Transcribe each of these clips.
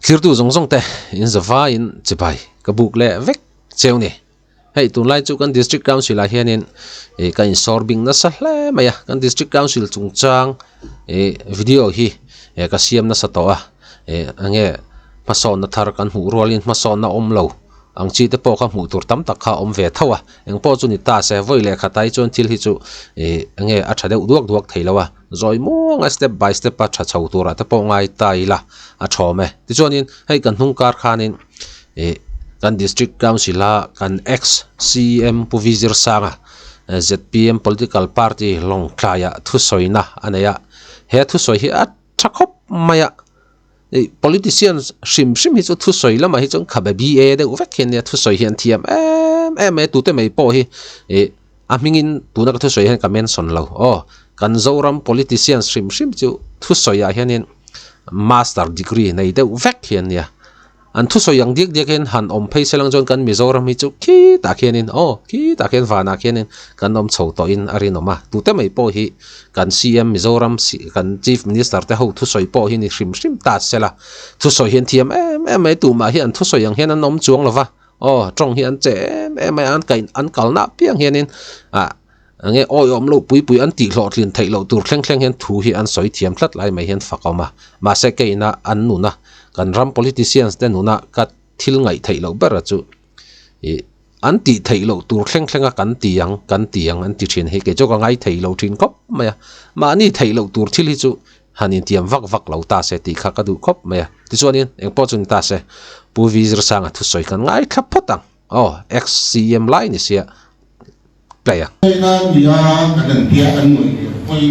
Thirtu zawng zawng te in zavaiin chibai ka buk leh vek cheu ni. Hei tunlai chu kan District Council ah hianin ih ka insawr bing nasa hle mai a, kan District Council chungchang ih video hi eh ka siam nasa tawh a, ih enge hmasawnna thar kan hmuh rualin hmasawnna awm lo ang chi te pawh kha hmuh tur tam tak kha a awm ve tho a, engpawh chu ni ta se vawi leh khat ai chuan thil hi chu ih enge a tha deuh duak duak thei lo a. Zawi muanga step by step a tha chho turah te pawh ngai ta ila a thawm e. Tichuanin hei kan hnung kar khanin ih kan district council a kan ex CM Pu Vizir Sanga zpm political party lawngtlaiah thusawina a nei a, he thusawi hi a tha khawp mai a, ih politician hrim hrim hi chu thusawi lamah hi chuan khabe BA deuh vek hi ania thusawi hi an thiam em em mai a tute mai pawh hi ih. A hmingin tuna ka thusawi hian ka mention lo aw. Kan Zoram politicians hrim hrim chu thusawiah hianin master degree nei deuh vek hi an nia. An thusawi ang diak diak hian han awm phei se lang chuan kan Mizoram hi chu khitah khianin aw khitah khian vanah khianin kan awm chho tawhin a rinawm a. Tute mai pawh hi kan CM Mizoram kan Chief Minister te ho thusawi pawh hi ni hrim hrim ta sela. Thusawi hi an thiam em em mai tumah hi an thusawi ang hian an awm chuang lo va. Aw tawng hi an che em em a an kaih an kalna apiang hianin ah enge awiawm loh pui pui an tih hlawhtlin theih loh tur thleng thleng hian thu hi an sawi thiam tlat lai mai hian fak a awm a mahse keina an nuna kan ram politicians te nuna ka thil ngaih theih loh ber a chu ih an tih theih loh tur thleng thleng a kan ti ang kan ti ang an ti thin hi kei chu ka ngai thei lo thin khawp mai a mahni theih loh tur thil hi chu Han intiam vak vak lo ta se tih kha ka duh khawp mai a. Tichuanin, eng pawh chu ni ta se, Pu Vi Zirsanga thusawi kan ngaithla phawt ang. Aw, ex-CM lai ni sia play ang. China nia kan an tia an ngawih leh pawi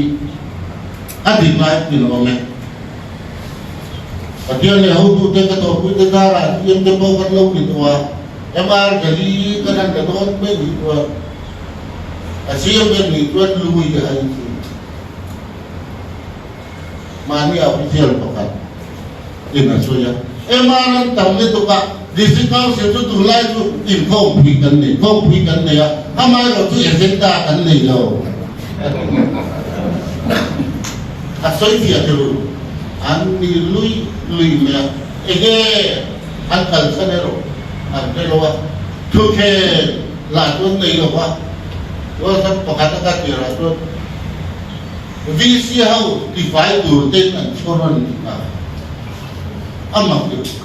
a dik lai thil a awm e. Pathian leh hotute ka thawhpuite zarah CM te pawh kan lo ni tawh a, MR Delhi kan han la dawn mai ni chuan a CM em nih chuan lui a inchhung. Mahni official pakhat in a sawi a, MR an tam lutuk a, District Council chu tunlai chu inkhawmpui kan nei, khawmpui kan nei a, amaherawh chu agenda kan nei lo a ti. A sawi fiah thei u, an ni lui lui mai a, enge an kalsan erawh an hre lo a, thuthleng lah chu an nei lo va, WhatsApp pakhat a ka tirah chuan, VC ho tifai tur ten an chhawr a ni a, a mak deuh.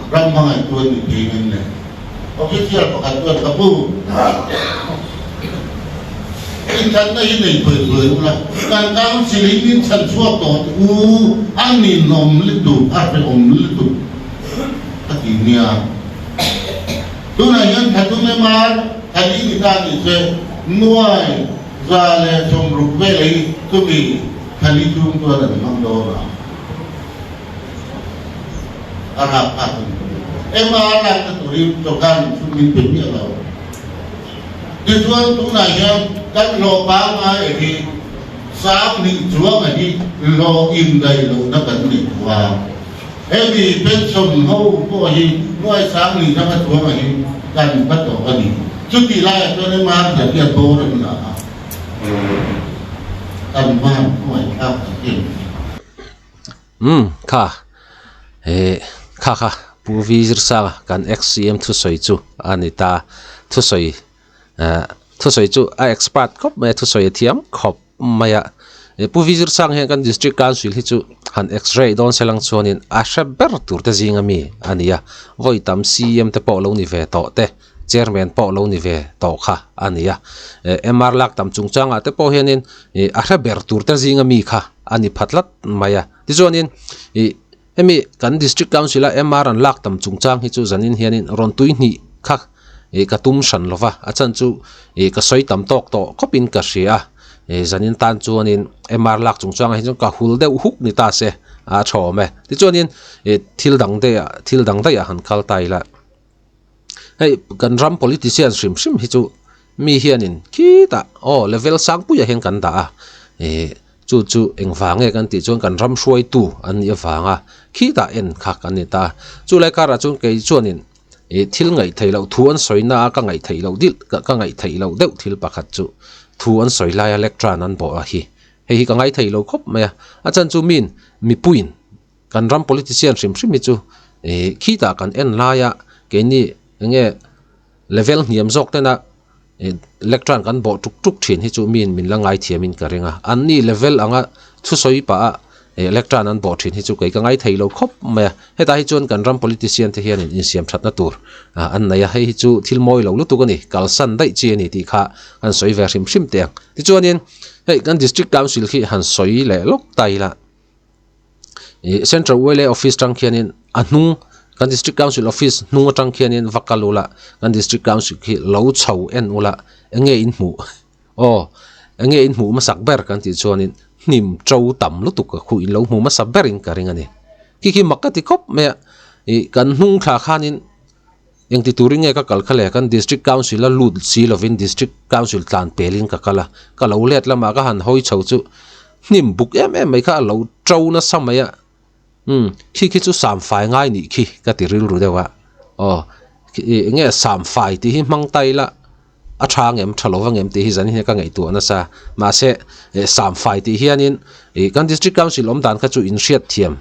Ram hmangaih tu an ni thei ngam le. Official pakhat chuan ka pu, inthatna hi nei phuai phuai ula, kan council in min chhan chhuak tawh teh u, a ninawm lutuk, a hrehawm lutuk a ti nia. Tunah hian Thatum MR Thali ni ta ni se nuai 160 vel hi chumi Thali chung chuan an hmang dawn a, a rap phak a ni. MR lakna turin sorkarin sum min pe miah lo. Tichuan tunah hian kan hlawh pangngai hi 2000 chuanga hi hlawh indaih lohna kan nei tawh a. Hemi pension ho pawh hi nuai 2000 tanga chuanga hi kan hma tawh a ni. Chutih laiah chuan MR Zakia dawr an la a, kan van hnuaithlak tak em. Umm kha eh kha kha Pu V Zirsanga kan ex-CM thusawi chu a ni ta. Thusawi eh thusawi chu a expert khawp mai a, thusawi a thiam khawp mai a. Pu V Zirsang hian kan District Council hi chu han x-ray dawn se lang chuanin a hre ber tur te zinga mi a ni a, vawi tam CM te pawh lo ni ve tawh te, Chairman pawh lo ni ve tawh kha a ni a. MR lak tam chungchangah te pawh hianin a hre ber tur te zinga mi kha a ni pha tlat mai a. Tichuanin ih hemi kan District Council a MR an lak tam chungchang hi chu zanin hianin rawn tui hnih kha ih ka tum hran lo va, a chhan chu ih ka sawi tam tawk tawh khawpin ka hria a, ih zanin tan chuanin MR lak chungchangah hi chuan ka hul deuh huk ni ta se a tha awm e. Tichuanin ih thil dang daih ah thil dang daih ah han kal ta ila, hei kan ram politician hrim hrim hi chu mi hianin khitah aw level sangpuiah hian kan dah a, ih chu chu engvang nge kan tih chuan kan ram hruaitu an nih avanga khitah en kha kan ni ta a, chulai karah chuan kei chuanin. Ih thil ngaih theih loh thu an sawi na a ka ngaih theih loh dil ka ngaih theih loh deuh thil pakhat chu thu an sawi lai a lectern an bawh a hi hei hi ka ngai thei lo khawp mai a a chhan chu min mipuiin. Kan ram politician hrim hrim hi chu ih khitah kan en laia keini enge level hniam zawk tena ih lectern kan bawh tuk tuk thin hi chu miin min la ngaithiamin ka ring a, anni level anga thusawi pah a ih lectern an bawh thin hi chu kei ka ngaithei lo khawp mai a, hetah hi chuan kan ram politician te hianin insiam thatna tur ah an nei a, hei hi chu thil mawi lo lutuk a ni, kalsan daih chi a ni tih kha an sawi ve hrim hrim teh ang. Tichuanin hei kan district council khi han sawi leh lawk ta ila. Ih central yla office tang khianin a hnung kan district council office hnung atang khianin va kal ula kan district council khi lo chho en ula enge in hmuh aw enge in hmuh hmasak ber kan tih chuanin hnim to tam lutuk a khuh in lo hmu hmasa berin ka ring a ni khi khi mak ka ti khawp mai a ih kan hnung thla khanin engti turin nge ka kal kha le kan district council a lut si lovin district council tlan pelin ka kal a ka lo let lamah ka han hawi chho chu hnim buk em em mai kha a lo to nasa mai a umm khi khi chu sam fai ngai nih khi ka ti rilru deuh a aw ih eng nge sam fai tih hi hmang ta ila a tha ang em tha lo vang em tih hi zan hi ka ngaihtuah nasa mahse eh sam fai tih hianin ih kan district council awm dan kha chu inhriat thiam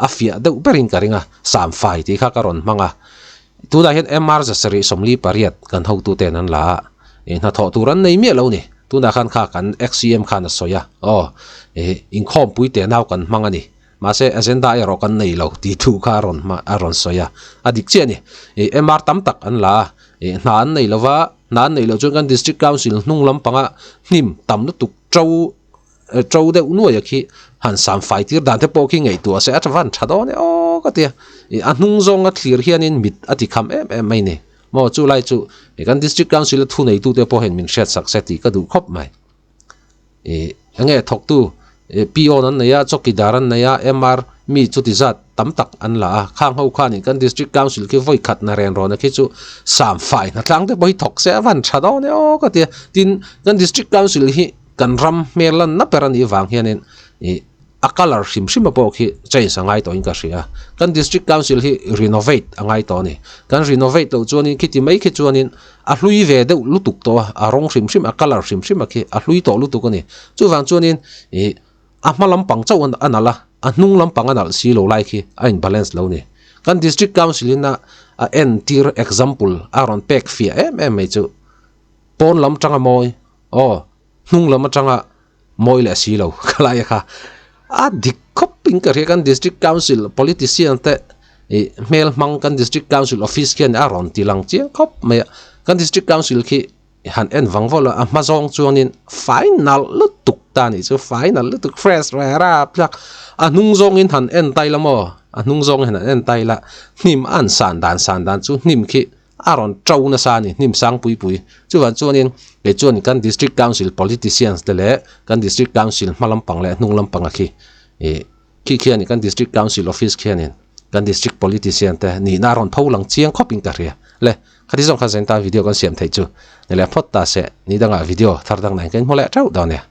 a fiah deuh berin ka ring a sam fai tih kha ka rawn hmang a tunah hian M R zasarih 48 kan hotuten an la a ih hnathawh tur an nei miah lo ni tunah khan kha kan X C M khan a sawi a aw ih inkhawmpui teh nau kan hmang a ni mahse agenda erawh kan nei lo tih thu kha a rawn hma a rawn sawi a a dik chiah a ni ih M R tam tak an la a ih hna an nei lova hna an neih loh chuan kan district council hnung lampanga hnim tam lutuk to to deuh nuai a khi han sam fai tir dan te pawh khi ngaihtuah se a tha van tha dawn e aw ka ti a ih a hnung zawnga thlir hianin mit a ti kham em em mai a ni maw chu lai chu ih kan district council a thu neitu te pawh hian min hriat sak se tih ka duh khawp mai ih enge thawktu ih peon an nei a chawkidar an nei a M R mi chuti zat tam tak an la a khang ho khanin kan district council khi vawi khat na ren rawn a khi chu sam fai hna tlang te pawh hi thawk se a van tha dawn e aw ka ti a tin kan district council hi kan ram hmel lan na ber a nih vang hianin ih a colour hrim hrim a pawh khi change a ngai tawhin ka hria kan district council hi renovate a ngai tawh a ni kan renovate loh chuanin khiti mai khi chuanin a hlui ve deuh lutuk tawh a a rawng hrim hrim a colour hrim hrim a khi a hlui tawh lutuk a ni chuvang chuanin ih a hma lampang chauh a nalh a a hnung lampang a nalh si lo lai khi a in balance lo a ni kan district council in a a entir example a rawn pek fiah em em mai chu pawn lam tanga mawi aw hnung lam atanga mawi leh si lo ka lai a kha a dik khawp in ka hria kan district council politician te ih hmel hmang kan district council office khian a rawn ti lang chiang khawp mai a kan district council khi han en vang vawlh a a hma zawng chuanin final lutuk ta a nih chu final lutuk fresh reh rap tlak a hnung zawngin han en ta ila maw a hnung zawngin han en ta ila hnim a an san dan san dan chu hnim khi a rawn to nasa a ni hnim sang pui pui chuvang chuanin kei chuan kan district council politicians te leh kan district council hma lampang leh hnung lampang a khi ih khi khianin kan district council office khianin kan district politician te nihna a rawn pho lang chiang khawp in ka hria le khati zawng khan zenta video kan siam theih chu ni leh phawt ta se ni dangah video thar dang nen kan hmu leh theuh dawn nia.